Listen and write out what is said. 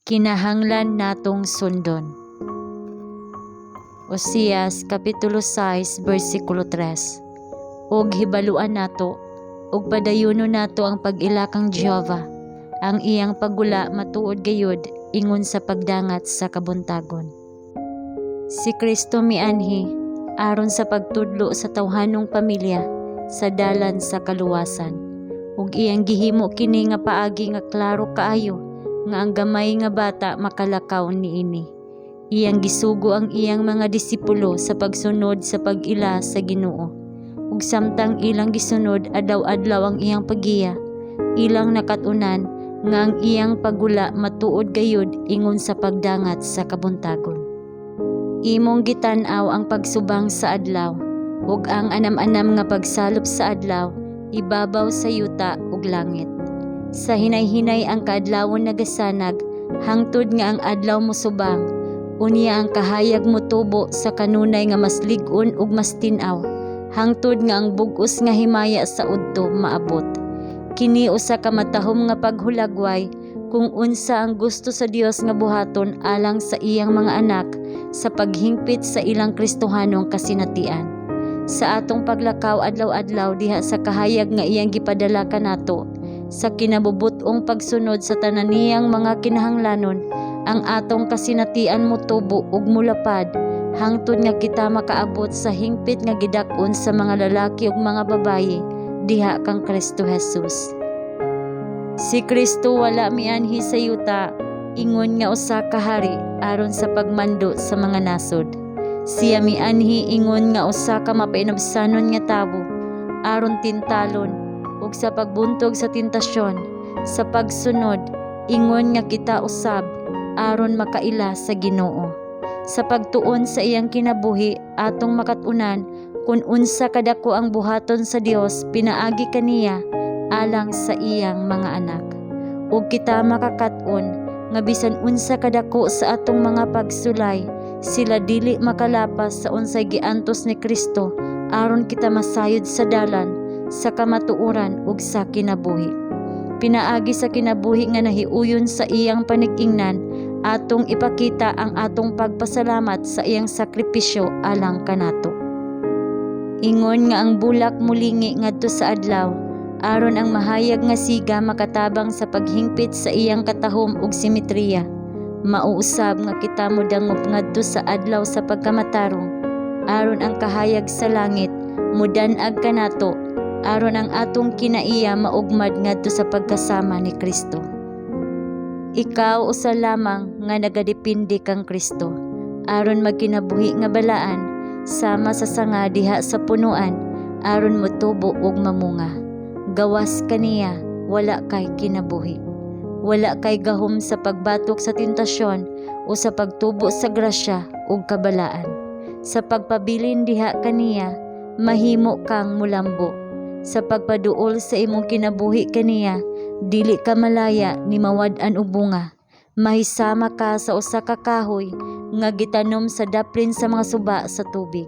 Kinahanglan natong sundon. Oseas Kapitulo 6 versikulo 3. Ug hibaluan nato ug padayuno nato ang pag-ila kang Jehova. Ang iyang paggula matuod gayud ingon sa pagdangat sa kabuntagon. Si Kristo mianhi aron sa pagtudlo sa tawhanong pamilya sa dalan sa kaluwasan. Ug iyang gihimo kini nga paagi nga klaro kaayo nga ang gamay nga bata makalakaw niini. Iyang gisugo ang iyang mga disipulo sa pagsunod sa pag-ila sa Ginoo. Ug samtang ilang gisunod adlaw-adlaw ang iyang paggiya, ilang nakat-unan nga ang iyang paggula matuod gayud ingon sa pagdangat sa kabuntagon. Imong gitan-aw ang pagsubang sa adlaw ug ang anam-anam nga pagsalop sa adlaw ibabaw sa yuta ug langit. Sa hinay-hinay ang kaadlawon nagasanag hangtod nga ang adlaw mosubang, unya ang kahayag motubo sa kanunay nga mas lig-on ug mas tin-aw hangtod nga ang bug-os nga himaya sa udto maabot. Kini usa ka matahom nga paghulagway kung unsa ang gusto sa Dios nga buhaton alang sa iyang mga anak sa paghingpit sa ilang Kristohanong kasinatian. Sa atong paglakaw adlaw-adlaw diha sa kahayag nga iyang gipadala kanato, sa kinabubut-ong pagsunod sa tanan niyang mga kinahanglanon, ang atong kasinatian motubo ug molapad hangtod nga kita makaabot sa hingpit nga gidak-on sa mga lalaki ug mga babaye diha kang Kristo Jesus. Si Kristo wala mianhi sa yuta ingon nga usa ka hari aron sa pagmando sa mga nasod. Siya mianhi ingon nga usa ka mapainabsanon nga tawo aron tintalon ug sa pagbuntog sa tentasyon, sa pagsunod ingon nga kita usab aron makaila sa Ginoo. Sa pagtuon sa iyang kinabuhi, atong makat-unan kung unsa kadako ang buhaton sa Dios pinaagi kaniya alang sa iyang mga anak. Ug kita makakat-on nga bisan unsa kadako sa atong mga pagsulay, sila dili makalapas sa unsay giantos ni Kristo aron kita masayod sa dalan sa kamatuoran ug sa kinabuhi. Pinaagi sa kinabuhi nga nahiuyon sa iyang panig-ingnan, atong ipakita ang atong pagpasalamat sa iyang sakripisyo alang kanato. Ingon nga ang bulak mulingi ngadto sa adlaw, aron ang mahayag nga siga makatabang sa paghingpit sa iyang katahom ug simetriya. Mao usab nga kita modangop ngadto sa adlaw sa pagkamatarong, aron ang kahayag sa langit mudan-ag kanato, aron ang atong kinaiya maugmad ngadto sa pagkasama ni Kristo. Ikaw usa lamang nga nagadepende kang Kristo aron magkinabuhi nga balaan sama sa sanga diha sa punuan aron motubo ug mamunga. Gawas kaniya, wala kay kinabuhi. Wala kay gahom sa pagbatok sa tentasyon o sa pagtubo sa grasya ug kabalaan. Sa pagpabilin diha kaniya, mahimo kang mulambo. Sa pagpaduol sa imong kinabuhi kaniya, dili ka malaya ni mawad-an og bunga. Mahisama ka sa usa ka kahoy nga gitanom sa daplin sa mga suba sa tubig.